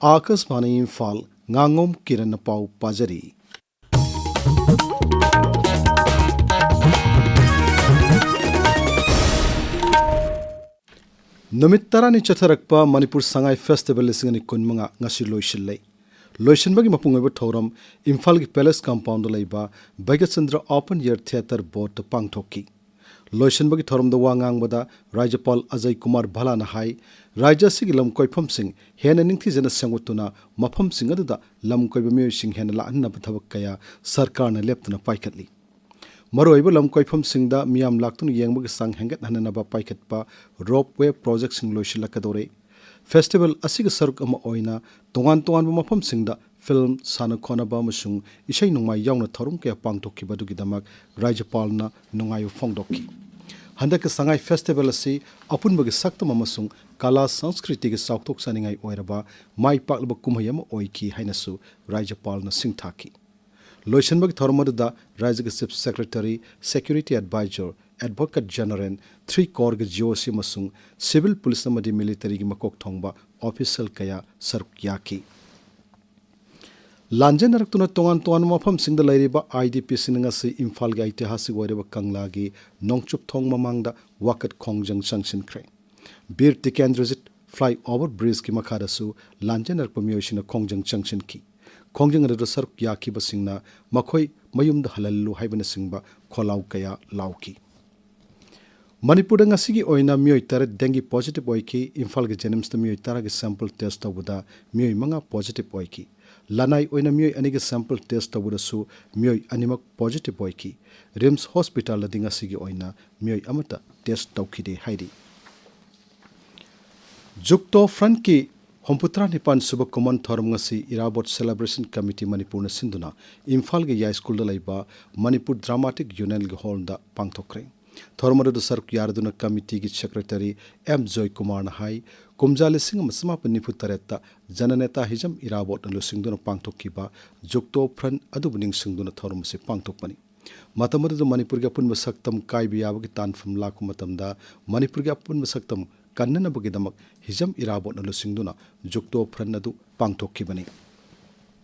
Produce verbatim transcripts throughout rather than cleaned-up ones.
ꯑꯥꯀꯥꯁꯕꯥꯅꯤ ꯏꯝꯐꯥꯜ, ꯉꯥꯉꯣꯝ ꯀꯤꯔꯟꯅ ꯄꯥꯎ ꯄꯥꯖꯔꯤ꯫ ꯅꯨꯃꯤꯠ ꯇꯔꯥꯅꯤ ꯆꯠꯊꯔꯛꯄ ꯃꯅꯤꯄꯨꯔ ꯁꯉꯥꯏ ꯐꯦꯁꯇꯤꯚꯦꯜ ꯂꯤꯁꯤꯡ ꯑꯅꯤ ꯀꯨꯟꯃꯉꯥ ꯉꯁꯤ ꯂꯣꯏꯁꯤꯜꯂꯦ꯫ ꯂꯣꯏꯁꯤꯟꯕꯒꯤ ꯃꯄꯨꯡ ꯑꯣꯏꯕ ꯊꯧꯔꯝ ꯏꯝꯐꯥꯜꯒꯤ ꯄꯦꯂꯦꯁ ꯀꯝꯄꯥꯎꯟꯗ ꯂꯩꯕ ꯚꯩꯒꯆꯟꯗ꯭ꯔ ꯑꯣꯄꯟ ꯑꯦꯌꯔ ꯊꯤꯌꯦꯇꯔ ꯕꯣꯠꯇ ꯄꯥꯡꯊꯣꯛꯈꯤ꯫ ꯂꯣꯏꯁꯤꯟꯕꯒꯤ ꯊꯧꯔꯝꯗ ꯋꯥ ꯉꯥꯡꯕꯗ ꯔꯥꯖ꯭ꯌꯄꯥꯜ ꯑꯖꯌ ꯀꯨꯃꯥꯔ ꯚꯜꯂꯥꯅ ꯍꯥꯏ, ꯔꯥꯖ꯭ꯌ ꯑꯁꯤꯒꯤ ꯂꯝ ꯀꯣꯏꯐꯝꯁꯤꯡ ꯍꯦꯟꯅ ꯅꯤꯡꯊꯤꯖꯅ ꯁꯦꯝꯒꯠꯇꯨꯅ ꯃꯐꯝꯁꯤꯡ ꯑꯗꯨꯗ ꯂꯝ ꯀꯣꯏꯕ ꯃꯤꯑꯣꯏꯁꯤꯡ ꯍꯦꯟꯅ ꯂꯥꯛꯍꯟꯅꯕ ꯊꯕꯛ ꯀꯌꯥ ꯁꯔꯀꯥꯔꯅ ꯂꯦꯞꯇꯅ ꯄꯥꯏꯈꯠꯂꯤ꯫ ꯃꯔꯨꯑꯣꯏꯕ ꯂꯝ ꯀꯣꯏꯐꯝꯁꯤꯡꯗ ꯃꯤꯌꯥꯝ ꯂꯥꯛꯇꯨꯅ ꯌꯦꯡꯕꯒꯤ ꯆꯥꯡ ꯍꯦꯟꯒꯠꯍꯟꯅꯅꯕ ꯄꯥꯏꯈꯠꯄ ꯔꯣꯞꯋꯦ ꯄ꯭ꯔꯣꯖꯦꯛꯁꯤꯡ ꯂꯣꯏꯁꯤꯜꯂꯛꯀꯗꯧꯔꯦ꯫ ꯐꯦꯁꯇꯤꯚꯦꯜ ꯑꯁꯤꯒꯤ ꯁꯔꯨꯛ ꯑꯃ ꯑꯣꯏꯅ ꯇꯣꯉꯥꯟ ꯇꯣꯉꯥꯟꯕ ꯃꯐꯝꯁꯤꯡꯗ ꯐꯤꯜꯝ, ꯁꯥꯟꯅ ꯈꯣꯠꯅꯕ ꯑꯃꯁꯨꯡ ꯏꯁꯩ ꯅꯣꯡꯃꯥꯏ ꯌꯥꯎꯅ ꯊꯧꯔꯝ ꯀꯌꯥ ꯄꯥꯡꯊꯣꯛꯈꯤꯕ ꯑꯗꯨꯒꯤꯗꯃꯛ ꯔꯥꯖ꯭ꯌꯄꯥꯜꯅ ꯅꯨꯡꯉꯥꯏꯕ ꯐꯣꯡꯗꯣꯛꯈꯤ꯫ ꯍꯟꯗꯛꯀꯤ ꯁꯉꯥꯏ ꯐꯦꯁꯇꯤꯚꯦꯜ ꯑꯁꯤ ꯑꯄꯨꯟꯕꯒꯤ ꯁꯛꯇꯝ ꯑꯃꯁꯨꯡ ꯀꯂꯥ ꯁꯪꯁꯀ꯭ꯔꯤꯇꯤꯒꯤ ꯆꯥꯎꯊꯣꯛꯆꯅꯤꯡꯉꯥꯏ ꯑꯣꯏꯔꯕ ꯃꯥꯏ ꯄꯥꯛꯂꯕ ꯀꯨꯝꯍꯩ ꯑꯃ ꯑꯣꯏꯈꯤ ꯍꯥꯏꯅꯁꯨ ꯔꯥꯖ꯭ꯌꯄꯥꯜꯅ ꯁꯤꯡꯊꯥꯈꯤ꯫ ꯂꯣꯏꯁꯤꯟꯕꯒꯤ ꯊꯧꯔꯝ ꯑꯗꯨꯗ ꯔꯥꯖ꯭ꯌꯒꯤ chief secretary, security adviser, advocate general, three ꯀꯣꯔꯒꯤ ꯖꯤ ꯑꯣ ꯁꯤ ꯑꯃꯁꯨꯡ ꯁꯤꯚꯤꯜ ꯄꯨꯂꯤꯁ ꯑꯃꯗꯤ ꯃꯤꯂꯤꯇꯔꯤꯒꯤ ꯃꯀꯣꯛ ꯊꯣꯡꯕ ꯑꯣꯐꯤꯁꯤꯌꯦꯜ ꯀꯌꯥ ꯁꯔꯨꯛ ꯌꯥꯈꯤ꯫ ꯂꯥꯟꯖꯦꯟꯅꯔꯛꯇꯨꯅ ꯇꯣꯉꯥꯟ ꯇꯣꯉꯥꯟꯕ ꯃꯐꯝꯁꯤꯡꯗ ꯂꯩꯔꯤꯕ ꯑꯥꯏ ꯗꯤ ꯄꯤꯁꯤꯡꯅ ꯉꯁꯤ ꯏꯝꯐꯥꯜꯒꯤ ꯑꯩꯇꯤꯍꯥꯁꯤꯛ ꯑꯣꯏꯔꯕ ꯀꯪꯂꯥꯒꯤ ꯅꯣꯡꯆꯨꯞ ꯊꯣꯡ ꯃꯃꯥꯡꯗ ꯋꯥꯀꯠ ꯈꯣꯡꯖꯪ ꯆꯪꯁꯤꯟꯈ꯭ꯔꯦ꯫ ꯕꯤꯔ ꯇꯤꯀꯦꯟꯗ꯭ꯔꯖꯤꯠ ꯐ꯭ꯂꯥꯏ ꯑꯣꯚꯔ ꯕ꯭ꯔꯤꯖꯀꯤ ꯃꯈꯥꯗꯁꯨ ꯂꯥꯟꯖꯦꯟꯅꯔꯛꯄ ꯃꯤꯑꯣꯏꯁꯤꯡꯅ ꯈꯣꯡꯖꯪ ꯆꯪꯁꯤꯟꯈꯤ꯫ ꯈꯣꯡꯖꯪ ꯑꯗꯨꯗ ꯁꯔꯨꯛ ꯌꯥꯈꯤꯕꯁꯤꯡꯅ ꯃꯈꯣꯏ ꯃꯌꯨꯝꯗ ꯍꯜꯍꯜꯂꯨ ꯍꯥꯏꯕꯅꯆꯤꯡꯕ ꯈꯣꯜꯂꯥꯎ ꯀꯌꯥ ꯂꯥꯎꯈꯤ꯫ ꯃꯅꯤꯄꯨꯔꯗ ꯉꯁꯤꯒꯤ ꯑꯣꯏꯅ ꯃꯤꯑꯣꯏ ꯇꯔꯦꯠ ꯗꯦꯡꯒꯤ ꯄꯣꯖꯤꯇꯤꯚ ꯑꯣꯏꯈꯤ꯫ ꯏꯝꯐꯥꯜꯒꯤ ꯖꯦꯅꯤꯝꯁꯇ ꯃꯤꯑꯣꯏ ꯇꯔꯥꯒꯤ ꯁꯦꯝꯄꯜ ꯇꯦꯁ ꯇꯧꯕꯗ ꯃꯤꯑꯣꯏ ꯃꯉꯥ ꯄꯣꯖꯤꯇꯤꯚ ꯑꯣꯏꯈꯤ꯫ ꯂꯅꯥꯏ ꯑꯣꯏꯅ ꯃꯤꯑꯣꯏ ꯑꯅꯤꯒꯤ ꯁꯦꯝꯄꯜ ꯇꯦꯁ ꯇꯧꯕꯗꯁꯨ ꯃꯤꯑꯣꯏ ꯑꯅꯤꯃꯛ ꯄꯣꯖꯤꯇꯤꯚ ꯑꯣꯏꯈꯤ꯫ ꯔꯤꯝꯁ ꯍꯣꯁꯄꯤꯇꯥꯜꯗꯗꯤ ꯉꯁꯤꯒꯤ ꯑꯣꯏꯅ ꯃꯤꯑꯣꯏ ꯑꯃꯠꯇ ꯇꯦꯁ ꯇꯧꯈꯤꯗꯦ ꯍꯥꯏꯔꯤ꯫ ꯖꯨꯛꯇꯣ ꯐ꯭ꯔꯟꯠꯀꯤ ꯍꯨꯝꯐꯨꯇꯔꯥ ꯅꯤꯄꯥꯟ ꯁꯨꯕ ꯀꯨꯝꯑꯣꯟ ꯊꯧꯔꯝ ꯉꯁꯤ ꯏꯔꯥꯕꯣꯠ ꯁꯦꯂꯦꯕ꯭ꯔꯦꯁꯟ ꯀꯃꯤꯇꯤ ꯃꯅꯤꯄꯨꯔꯅ ꯁꯤꯟꯗꯨꯅ ꯏꯝꯐꯥꯜꯒꯤ ꯌꯥꯏꯁ꯭ꯀꯨꯜꯗ ꯂꯩꯕ ꯃꯅꯤꯄꯨꯔ ꯗ꯭ꯔꯥꯃꯥꯇꯤꯛ ꯌꯨꯅꯤꯌꯟꯒꯤ ꯍꯣꯜꯗ ꯄꯥꯡꯊꯣꯛꯈ꯭ꯔꯦ꯫ ꯊꯧꯔꯝ ꯑꯗꯨꯗ ꯁꯔꯨꯛ ꯌꯥꯔꯗꯨꯅ ꯀꯃꯤꯇꯤꯒꯤ ꯁꯦꯀ꯭ꯔꯦꯇꯔꯤ ꯑꯦꯝ ꯖꯣꯏꯀꯨꯃꯥꯔꯅ ꯍꯥꯏ, ꯀꯨꯝꯖꯥ ꯂꯤꯁꯤꯡ ꯑꯃ ꯆꯃꯥꯄꯟ ꯅꯤꯐꯨ ꯇꯔꯦꯠꯇ ꯖꯅꯅꯦꯇꯥ ꯍꯤꯖꯝ ꯏꯔꯥꯕꯣꯠꯅ ꯂꯨꯆꯤꯡꯗꯨꯅ ꯄꯥꯡꯊꯣꯛꯈꯤꯕ ꯖꯨꯛꯇꯣ ꯐ꯭ꯔꯟꯠ ꯑꯗꯨꯕꯨ ꯅꯤꯡꯁꯤꯡꯗꯨꯅ ꯊꯧꯔꯝ ꯑꯁꯤ ꯄꯥꯡꯊꯣꯛꯄꯅꯤ꯫ ꯃꯇꯝ ꯑꯗꯨꯗ ꯃꯅꯤꯄꯨꯔꯒꯤ ꯑꯄꯨꯟꯕ ꯁꯛꯇꯝ ꯀꯥꯏꯕ ꯌꯥꯕꯒꯤ ꯇꯥꯟꯐꯝ ꯂꯥꯛꯄ ꯃꯇꯝꯗ ꯃꯅꯤꯄꯨꯔꯒꯤ ꯑꯄꯨꯟꯕ ꯁꯛꯇꯝ ꯀꯟꯅꯅꯕꯒꯤꯗꯃꯛ ꯍꯤꯖꯝ ꯏꯔꯥꯕꯣꯠꯅ ꯂꯨꯆꯤꯡꯗꯨꯅ ꯖꯨꯛꯇꯣ ꯐ꯭ꯔꯟꯠ ꯑꯗꯨ ꯄꯥꯡꯊꯣꯛꯈꯤꯕꯅꯤ꯫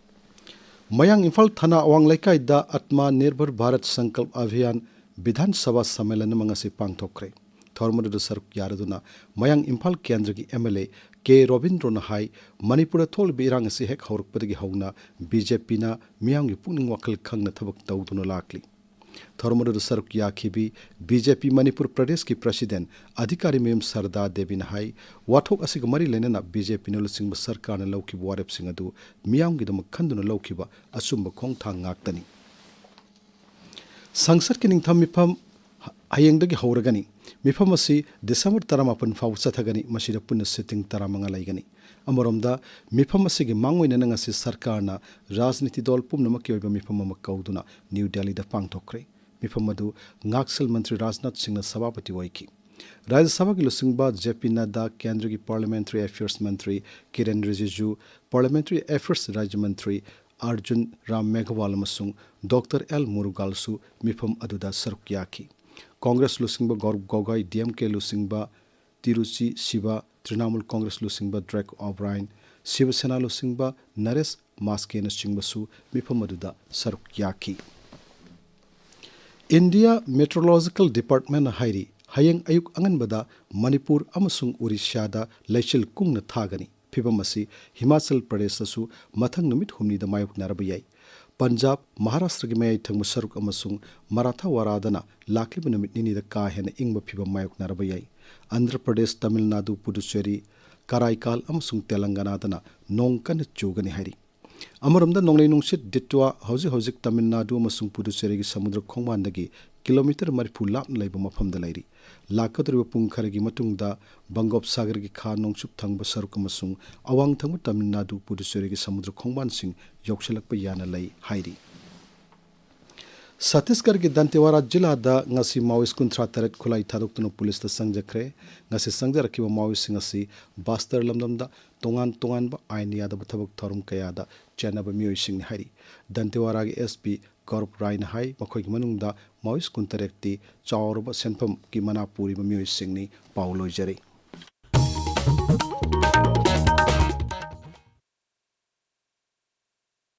ꯃꯌꯥꯡ ꯏꯝꯐꯥꯜ ꯊꯅꯥ ꯑꯋꯥꯡ ꯂꯩꯀꯥꯏꯗ ꯑꯠꯃꯥ ꯅꯤꯔꯚꯔ ꯚꯥꯔꯠ ꯁꯪꯀꯜꯞ ꯑꯚꯤꯌꯥꯟ ꯕꯤꯙꯥꯟ ꯁꯚꯥ ꯁꯝꯃꯦꯂꯟ ꯑꯃ ꯉꯁꯤ ꯄꯥꯡꯊꯣꯛꯈ꯭ꯔꯦ꯫ ꯊꯧꯔꯝ ꯑꯗꯨꯗ ꯁꯔꯨꯛ ꯌꯥꯔꯗꯨꯅ ꯃꯌꯥꯡ ꯏꯝꯐꯥꯜ ꯀꯦꯟꯗ꯭ꯔꯒꯤ ꯑꯦꯝ ꯑꯦꯜ ꯑꯦ ꯀꯦ ꯔꯣꯕꯤꯟꯗ꯭ꯔꯣꯅ ꯍꯥꯏ, ꯃꯅꯤꯄꯨꯔꯗ ꯊꯣꯛꯂꯤꯕ ꯏꯔꯥꯡ ꯑꯁꯤ ꯍꯦꯛ ꯍꯧꯔꯛꯄꯗꯒꯤ ꯍꯧꯅ ꯕꯤ ꯖꯦ ꯄꯤꯅ ꯃꯤꯌꯥꯝꯒꯤ ꯄꯨꯛꯅꯤꯡ ꯋꯥꯈꯜ ꯈꯪꯅ ꯊꯕꯛ ꯇꯧꯗꯨꯅ ꯂꯥꯛꯂꯤ꯫ ꯊꯧꯔꯝ ꯑꯗꯨꯗ ꯁꯔꯨꯛ ꯌꯥꯈꯤꯕꯤ ꯕꯤ ꯖꯦ ꯄꯤ ꯃꯅꯤꯄꯨꯔ ꯄ꯭ꯔꯗꯦꯁꯀꯤ ꯄ꯭ꯔꯁꯤꯗꯦꯟ ꯑꯙꯤꯀꯥꯔꯤ ꯃꯌꯨꯝ ꯁꯔꯗꯥ ꯗꯦꯕꯤꯅ ꯍꯥꯏ, ꯋꯥꯊꯣꯛ ꯑꯁꯤꯒ ꯃꯔꯤ ꯂꯩꯅꯅ ꯕꯤ ꯖꯦ ꯄꯤꯅ ꯂꯨꯆꯤꯡꯕ ꯁꯔꯀꯥꯔꯅ ꯂꯧꯈꯤꯕ ꯋꯥꯔꯦꯞꯁꯤꯡ ꯑꯗꯨ ꯃꯤꯌꯥꯝꯒꯤꯗꯃꯛ ꯈꯟꯗꯨꯅ ꯂꯧꯈꯤꯕ ꯑꯆꯨꯝꯕ ꯈꯣꯡꯊꯥꯡ ꯉꯥꯛꯇꯅꯤ꯫ ꯁꯪꯁꯠꯀꯤ ꯅꯤꯡꯊꯝ ꯃꯤꯐꯝ ꯍ-, ꯍꯌꯦꯡꯗꯒꯤ ꯍꯧꯔꯒꯅꯤ꯫ ꯃꯤꯐꯝ ꯑꯁꯤ ꯗꯤꯁꯦꯝꯕꯔ ꯇꯔꯥꯃꯥꯄꯟ ꯐꯥꯎꯕ ꯆꯠꯊꯒꯅꯤ꯫ ꯃꯁꯤꯗ ꯄꯨꯟꯅ ꯁꯤꯇꯤꯡ ꯇꯔꯥꯃꯉꯥ ꯂꯩꯒꯅꯤ꯫ ꯑꯃꯔꯣꯝꯗ, ꯃꯤꯐꯝ ꯑꯁꯤꯒꯤ ꯃꯥꯡꯑꯣꯏꯅꯅ ꯉꯁꯤ ꯁꯔꯀꯥꯔꯅ ꯔꯥꯖꯅꯤꯇꯤ ꯗꯜ ꯄꯨꯝꯅꯃꯛꯀꯤ ꯑꯣꯏꯕ ꯃꯤꯐꯝ ꯑꯃ ꯀꯧꯗꯨꯅ ꯅ꯭ꯌꯨ ꯗꯦꯜꯂꯤꯗ ꯄꯥꯡꯊꯣꯛꯈ꯭ꯔꯦ꯫ ꯃꯤꯐꯝ ꯑꯗꯨ ꯉꯥꯛꯁꯦꯜ ꯃꯟꯇ꯭ꯔꯤ ꯔꯥꯖꯅꯥꯊ ꯁꯤꯡꯅ ꯁꯚꯥꯄꯇꯤ ꯑꯣꯏꯈꯤ꯫ ꯔꯥꯖ꯭ꯌ ꯁꯚꯥꯒꯤ ꯂꯨꯆꯤꯡꯕ ꯖꯦ ꯄꯤ ꯅꯗ꯭ꯗꯥ, ꯀꯦꯟꯗ꯭ꯔꯒꯤ ꯄꯥꯔꯂꯤꯌꯥꯃꯦꯟꯇꯔꯤ ꯑꯦꯐꯤꯌꯔꯁ ꯃꯟꯇ꯭ꯔꯤ ꯀꯤꯔꯦꯟ ꯔꯤꯖꯤꯖꯨ, ꯄꯥꯔꯂꯤꯌꯥꯃꯦꯟꯇꯔꯤ ꯑꯦꯐꯤꯌꯔꯁ ꯔꯥꯖ꯭ꯌ ꯃꯟꯇ꯭ꯔꯤ ꯑꯔꯖꯨꯟ ꯔꯥꯝ ꯃꯦꯘꯋꯥꯜ ꯑꯃꯁꯨꯡ ꯗꯣꯛꯇꯔ ꯑꯦꯜ ꯃꯨꯔꯨꯒꯥꯜꯁꯨ ꯃꯤꯐꯝ ꯑꯗꯨꯗ ꯁꯔꯨꯛ ꯌꯥꯈꯤ꯫ ꯀꯣꯡꯒ꯭ꯔꯦꯁ ꯂꯨꯆꯤꯡꯕ ꯒꯧꯔꯕ ꯒꯣꯒꯣꯏ, ꯗꯤ ꯑꯦꯝ ꯀꯦ ꯂꯨꯆꯤꯡꯕ ꯇꯤꯔꯨꯆꯤ ꯁꯤꯕꯥ, ꯇ꯭ꯔꯤꯅꯥꯃꯨꯜ ꯀꯣꯡꯒ꯭ꯔꯦꯁ ꯂꯨꯆꯤꯡꯕ ꯗ꯭ꯔꯦꯛ ꯑꯣꯕ꯭ꯔꯥꯏꯟ, ꯁꯤꯕ ꯁꯦꯅꯥ ꯂꯨꯆꯤꯡꯕ ꯅꯔꯦꯁ ꯃꯥꯁꯀꯦꯅꯆꯤꯡꯕꯁꯨ ꯃꯤꯐꯝ ꯑꯗꯨꯗ ꯁꯔꯨꯛ ꯌꯥꯈꯤ꯫ ꯏꯟꯗꯤꯌꯥ ꯃꯦꯇ꯭ꯔꯣꯂꯣꯖꯤꯀꯦꯜ ꯗꯤꯄꯥꯔꯠꯃꯦꯟꯅ ꯍꯥꯏꯔꯤ, ꯍꯌꯦꯡ ꯑꯌꯨꯛ ꯑꯉꯟꯕꯗ ꯃꯅꯤꯄꯨꯔ ꯑꯃꯁꯨꯡ ꯎꯔꯤꯁ꯭ꯌꯥꯗ ꯂꯩꯆꯤꯜ ꯀꯨꯡꯅ ꯊꯥꯒꯅꯤ꯫ ꯐꯤꯚꯝ ꯑꯁꯤ ꯍꯤꯃꯥꯆꯜ ꯄ꯭ꯔꯗꯦꯁꯇꯁꯨ ꯃꯊꯪ ꯅꯨꯃꯤꯠ ꯍꯨꯝꯅꯤꯗ ꯃꯥꯌꯣꯛꯅꯔꯕ ꯌꯥꯏ꯫ ꯄꯟꯖꯥꯕ, ꯃꯍꯥꯔꯥꯁꯇ꯭ꯔꯒꯤ ꯃꯌꯥꯏ ꯊꯪꯕ ꯁꯔꯨꯛ ꯑꯃꯁꯨꯡ ꯃꯔꯥꯊꯋꯥꯔꯥꯗꯅ ꯂꯥꯛꯂꯤꯕ ꯅꯨꯃꯤꯠ ꯅꯤꯅꯤꯗ ꯀꯥ ꯍꯦꯟꯅ ꯏꯪꯕ ꯐꯤꯚꯝ ꯃꯥꯌꯣꯛꯅꯔꯕ ꯌꯥꯏ꯫ ꯑꯟꯙ꯭ꯔ ꯄ꯭ꯔꯗꯦꯁ, ꯇꯥꯃꯤꯜ ꯅꯥꯗꯨ, ꯄꯨꯗꯨꯆꯦꯔꯤ, ꯀꯔꯥꯏꯀꯥꯜ ꯑꯃꯁꯨꯡ ꯇꯦꯂꯪꯒꯅꯥꯗꯅ ꯅꯣꯡ ꯀꯟꯅ ꯆꯨꯒꯅꯤ ꯍꯥꯏꯔꯤ꯫ ꯑꯃꯔꯣꯝꯗ, ꯅꯣꯡꯂꯩ ꯅꯨꯡꯁꯤꯠ ꯗꯤꯇ꯭ꯋꯥ ꯍꯧꯖꯤꯛ ꯍꯧꯖꯤꯛ ꯇꯥꯃꯤꯜ ꯅꯥꯗꯨ ꯑꯃꯁꯨꯡ ꯄꯨꯗꯨꯆꯦꯔꯤꯒꯤ ꯁꯃꯨꯗ꯭ꯔ ꯈꯣꯡꯕꯥꯟꯗꯒꯤ ꯀꯤꯂꯣꯃꯤꯇꯔ ꯃꯔꯤꯐꯨ ꯂꯥꯞꯅ ꯂꯩꯕ ꯃꯐꯝꯗ ꯂꯩꯔꯤ꯫ ꯂꯥꯛꯀꯗꯧꯔꯤꯕ ꯄꯨꯡ ꯈꯔꯒꯤ ꯃꯇꯨꯡꯗ ꯕꯪꯒꯣꯞ ꯁꯥꯒꯔꯒꯤ ꯈꯥ ꯅꯣꯡꯆꯨꯞ ꯊꯪꯕ ꯁꯔꯨꯛ ꯑꯃꯁꯨꯡ ꯑꯋꯥꯡ ꯊꯪꯕ ꯇꯥꯃꯤꯜ ꯅꯥꯗꯨ, ꯄꯨꯗꯨꯆꯦꯔꯤꯒꯤ ꯁꯃꯨꯗ꯭ꯔ ꯈꯣꯡꯕꯥꯟꯁꯤꯡ ꯌꯧꯁꯤꯜꯂꯛꯄ ꯌꯥꯅ ꯂꯩ ꯍꯥꯏꯔꯤ꯫ ꯁꯠꯇꯤꯁꯒꯔꯒꯤ ꯗꯟꯇꯦꯋꯥꯔꯥ ꯖꯤꯂꯥꯗ ꯉꯁꯤ ꯃꯥꯑꯣꯏꯁ ꯀꯨꯟꯊ꯭ꯔꯥ ꯇꯔꯦꯠ ꯈꯨꯠꯂꯥꯏ ꯊꯥꯗꯣꯛꯇꯨꯅ ꯄꯨꯂꯤꯁꯇ ꯆꯪꯖꯈ꯭ꯔꯦ꯫ ꯉꯁꯤ ꯆꯪꯖꯔꯛꯈꯤꯕ ꯃꯥꯑꯣꯏꯁꯁꯤꯡ ꯑꯁꯤ ꯕꯥꯁꯇꯔ ꯂꯝꯗꯝꯗ ꯇꯣꯉꯥꯟ ꯇꯣꯉꯥꯟꯕ ꯑꯥꯏꯟ ꯌꯥꯗꯕ ꯊꯕꯛ ꯊꯧꯔꯝ ꯀꯌꯥꯗ ꯆꯦꯟꯅꯕ ꯃꯤꯑꯣꯏꯁꯤꯡꯅꯤ ꯍꯥꯏꯔꯤ꯫ ꯗꯟꯇꯦꯋꯥꯔꯥꯒꯤ ꯑꯦꯁ ꯄꯤ ꯒꯧꯔꯕ ꯔꯥꯏꯅ ꯍꯥꯏ, ꯃꯈꯣꯏꯒꯤ ꯃꯅꯨꯡꯗ ꯃꯥꯑꯣꯏꯁ ꯀꯨꯟꯇꯔꯦꯠꯇꯤ ꯆꯥꯎꯔꯕ ꯁꯦꯟꯐꯝꯒꯤ ꯃꯅꯥ ꯄꯨꯔꯤꯕ ꯃꯤꯑꯣꯏꯁꯤꯡꯅꯤ꯫ ꯄꯥꯎ ꯂꯣꯏꯖꯔꯦ꯫